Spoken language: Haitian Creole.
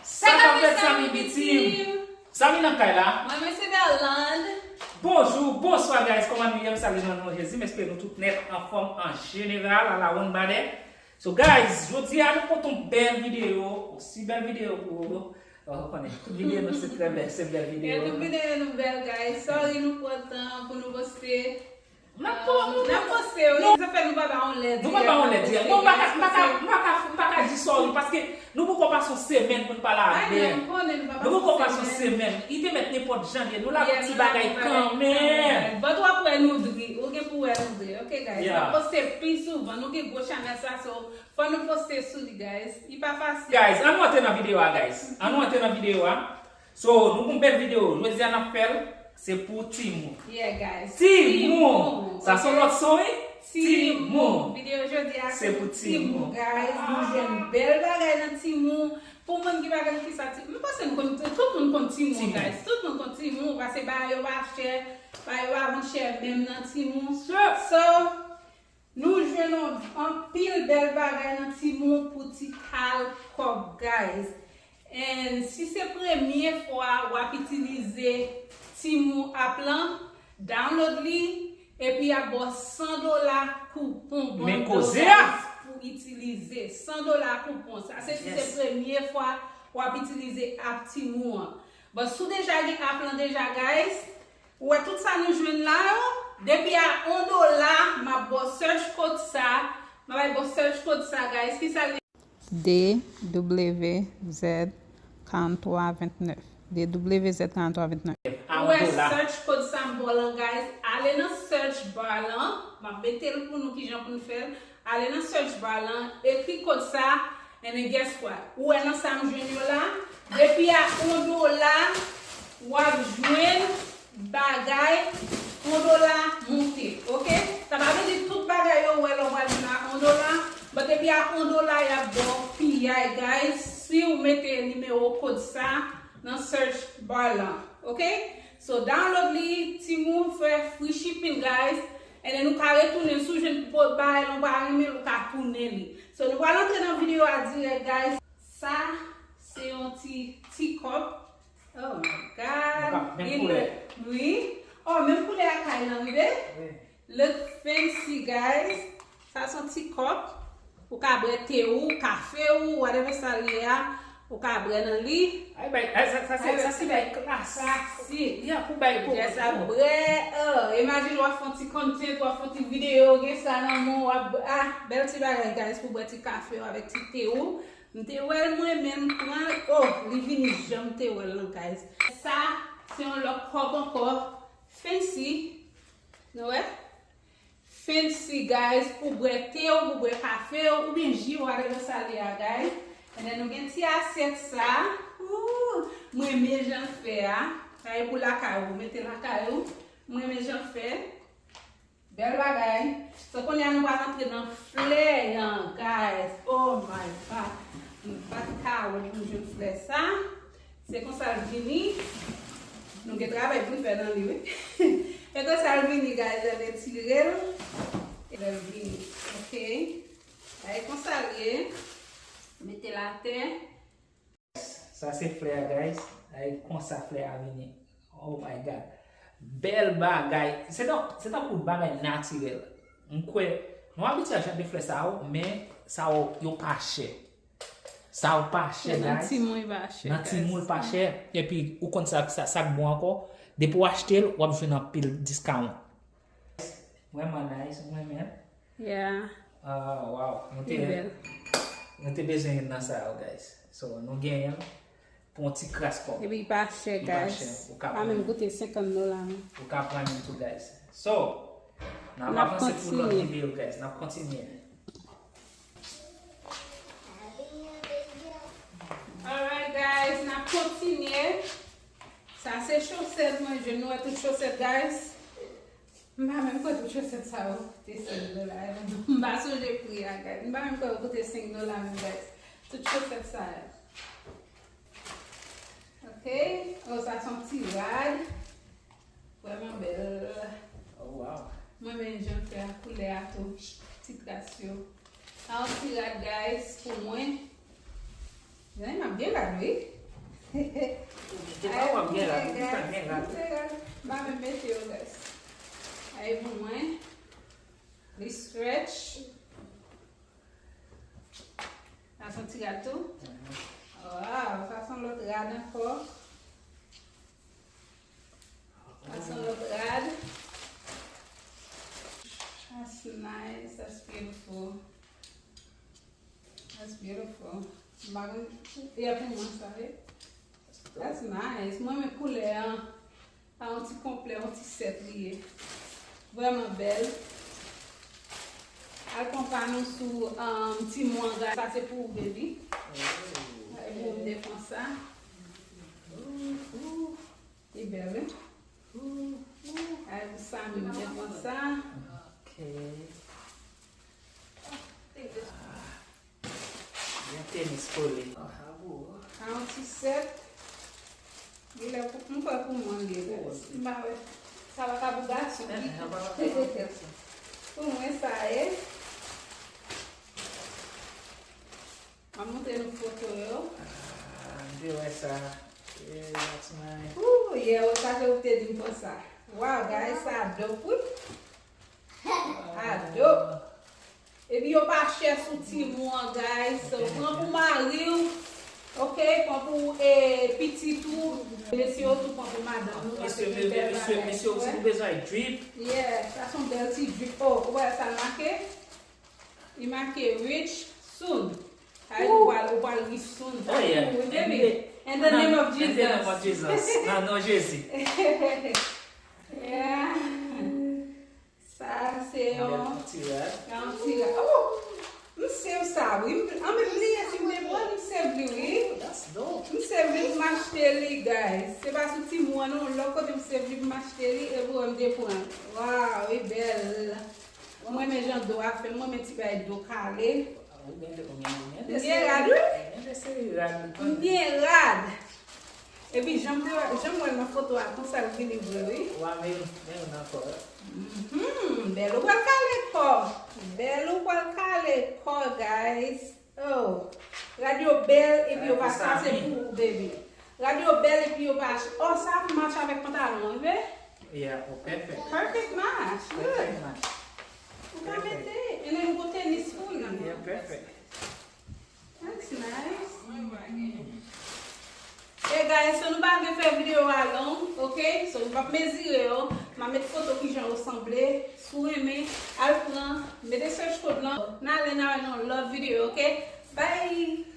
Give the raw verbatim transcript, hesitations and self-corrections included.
Sa k ap fèt, Samy Bitim? Samy nan kay la. Mwen, mwen se Berlande. Bonjou, bonswa guys, kòman nou ye? M salye nan non Jezi, m espere nou tout nèt anfòm an jeneral, ala wonn badè. So guys, jodi a nou pote yon bèl videyo, yon si bèl videyo pou ou. Ou konnen, tout videyo nou se trè bèl, se bèl videyo. Tout videyo nou bèl, guys. Sorry nou pran tan pou nou poste. N ap poste, wi. Sa fè nou pa ba yon lè dirèk. Nou pa ba yon lè dirèk. Non, m pa ka, m pa ka, m pa ka, m pa ka di sorry paske nou poko pase yon semèn pou n pa la avè. Nou poko pase yon semèn. Li te mèt nenpòt jan li ye. Nou la pou ti bagay kanmenm. But w ap wè nou dri. Ou gen pou wè nou dri. Ok, guys. N ap poste pi souvan. Nou gen gwo chanèl sa, so fò nou poste sou li, guys. Li pa fasil. Guys, ann nou antre nan videyo a, guys. Ann nou antre nan videyo a. So, nou gon bèl videyo. Jodi a n ap fè l, se pou Temu. Yeah, guys. Temu! Sa se yon lòt son, wi? Temu! Videyo jodi a se pou Temu, guys. Nou jwenn bèl bagay nan Temu. Pou moun ki pa konn kisa Temu, m panse nou konn, tout moun konn Temu, guys. Tout moun konn Temu, paske bagay yo pa chè, bagay yo pa vann chè menm nan Temu. So, nou jwenn anpil bèl bagay nan Temu pou ti kal kòb, guys. And si se premye fwa w ap itilize Temu app lan, download li, epi y ap ba w san dola koupon, bundle, guys, pou itilize. San dola koupon. Sa se si se premye fwa w ap itilize app Temu an. But si w deja gen app lan deja, guys, ou wè tout sa nou jwenn la yo, depi a yon dola, m ap ba w search code sa, m ap ba w search code sa, guys, kisa l ye? D W Z karant twa vennèf. D W Z karant twa vennèf. Ou wè search code sa m ba w lan, guys, ale nan search bar lan, m ap mete l pou nou kijan pou n fè l. Ale nan search bar lan, ekri kòd sa, and then guess what? Ou wè nan sa m jwenn yo la? Depi a yon dola, w ap jwenn bagay yon dola monte, ok? Sa pa vle di tout bagay yo ou wè lè w pral jwenn a yon dola, but depi a yon dola, y ap ba w piyay, guys, si w mete nimewo kòd sa nan search bar lan, ok? So, download li, Temu fè free shipping, guys. And then ou ka retounen l, si w jwenn bagay la ou pa renmen l, ou ka tounen li. So, nou pral antre nan videyo a dirèk, guys. Sa se yon ti, ti kòp. Oh my God. Li look, wi. Oh, menm koulè a kay lan, wi, babe. Look fancy, guys. Sa se yon ti kòp. Ou ka bwè te ou, kafe ou, whatever sa l ye a, ou ka bwè nan li. Ay, bay, ay, sa, sa se, sa se bay klasik. Klasik. Yeah, pou bay pou. Jès ap bwè. Oh, imagine w ap fè yon ti content, w ap fè yon ti videyo, gen sa nan men w, w ap bwè. Ah, bèl ti bagay, guys, pou bwè ti kafe w avèk ti te ou. M te wè l mwen menm, m pran l. Oh, li vini jan m te wè l lan, guys. Sa, se yon lòt kòp ankò. Fancy. Nou wè? Fancy, guys, pou bwè te w, pou bwè kafe w, oubyen ji, whatever sa l ye a, guys. And then nou gen ti asyèt sa. Ooh, m renmen jan l fè a. Sa e pou lakay ou, mete lakay ou. M renmen jan l fè. Bèl bagay. So, kounye a nou pral antre nan flè an, guys. Oh my God. M pa t ka wè pou m jwenn flè sa. Se konsa l vini. Nou gen travay pou n fè nan li, wi. Se konsa l vini, guys, lè n retire l. E lè l vini, ok? Sa e konsa l ye. Mete l atè. Sa se flè a, guys. Ay, konsa flè a vini. Oh my God. Bèl bagay. Se tan, se tankou bagay natirèl. M kwè, nou abitye a jan de flè sa yo, men sa yo, yo pa chè. Sa yo pa chè, guys. Nan timoun pa chè. Nan timoun pa chè. Epi, ou konn sa, sa, sa k bon ankò. Depi w achte l, w ap jwenn anpil discount. Vrèman nice, m renmen l. Yeah. Ah, wow. Nou te, nou te bezwen youn nan sa yo, guys. So, nou genyen l pou yon ti kras kòb. Epi li pa chè, guys. Li pa chè. Ou ka pran. Pa menm koute senkant dola menm. Ou ka pran youn tou, guys. So, n ap avanse pou lòt videyo, guys. N ap kontinye. Alright, guys, n ap kontinye. Sa se chosèt mwen, je nou wè tout chosèt, guys. M pa menm kwè tout chosèt sa yo te senk dola. M pa sonje pri a, guys. M pa menm kwè yo koute senk dola menm, guys. Tout chosèt sa yo. Ok. Oh, sa se yon ti rad. Vrèman bèl. Oh, wow. Mwen menm jan l fè a, koulè a tou. Ti kras yo. Sa yon ti rad, guys, pou mwen. Zanmi m ap gen rad, wi. Ou gen pa w ap gen rad, ou gen rad. M pa menm mete yo, guys. Ay pou mwen. Li stretch. Sa se yon ti rad tou. Wow, sa se yon lòt rad ankò. Sa se yon lòt rad. That's nice, that's beautiful. That's beautiful. M pa konn, e pou mwen sa, wi. That's nice. Mwen renmen koulè an. A yon ti konplè, yon ti sèt li ye. Vrèman bèl. Al pran pa nou sou um, ti mwen, guys. Sa se pou ou, baby. Ay, pou m te pran sa. Li bèl, wi. Ay, pou sa, m te pran sa. Ok. Yon tenis kole. A yon ti sèt. Li la pou, m kwè pou mwen li ye, guys. M pa wè. Sa pa ka pou gason. Pou mwen sa ye. M ap montre nou foto yo. Ah, m te wè sa. Yeah, that's nice. Ooh, yeah, ou sa ke ou te di m konsa. Wow, guys, sa dope, wi. A dope. Epi yo pa chè sou timoun an, guys. So, pran pou mari w. Ok, pran pou eh, pitit ou. Mesye yo tou pran pou madanm nou. Mesye, mesye, mesye, mesye, si nou bezwen drip. Yeah, sa se yon bèl ti drip. Oh, ou wè sa l make? Li make rich soon. Ay, ou pral, ou pral rich soon. Oh, yeah. Wi, baby. In the name of Jesus. In the name of Jesus. Nan non Jezi. Yeah. Sa se yon ti rad. Yon ti rad. Oh! M save sa, wi. M, an, m bliye si m te pran, m save li, wi. That's dope. M save li pou m achte li, guys. Se pa sou timoun an, non. Lòt kote m save li pou m achte li, e pou m te pran. Wow, li bèl. Mwen renmen jan do a fè, mwen renmen ti bagay do kale. Ou gen, ou gen, ou gen de seri rad, wi. Ou gen de seri rad. M gen rad. Epi jan m te, jan m wè l nan foto a, konsa l vini vre, wi. Wa, men, men yon ankò. Mhm, bèl ou pral kale kò. Bèl ou pral kale kò, guys. Oh, rad yo bèl, epi yo pa, sa se pou ou, baby. Rad yo bèl, epi yo pa, oh, sa match avèk pantalon an, wi. Yeah, oh, perfect. Perfect match, good. Perfect match. Ou ka mete, and then ou gon tenis pou l. Yeah, perfect. That's nice. Hey guys, so nou pa vle fè videyo a long, ok? So nou p ap mezire yo. M a met foto kijan yo sanble. Si w renmen, al pran, mete search code lan. N ale, n a wè nan lòt videyo, ok? Bye!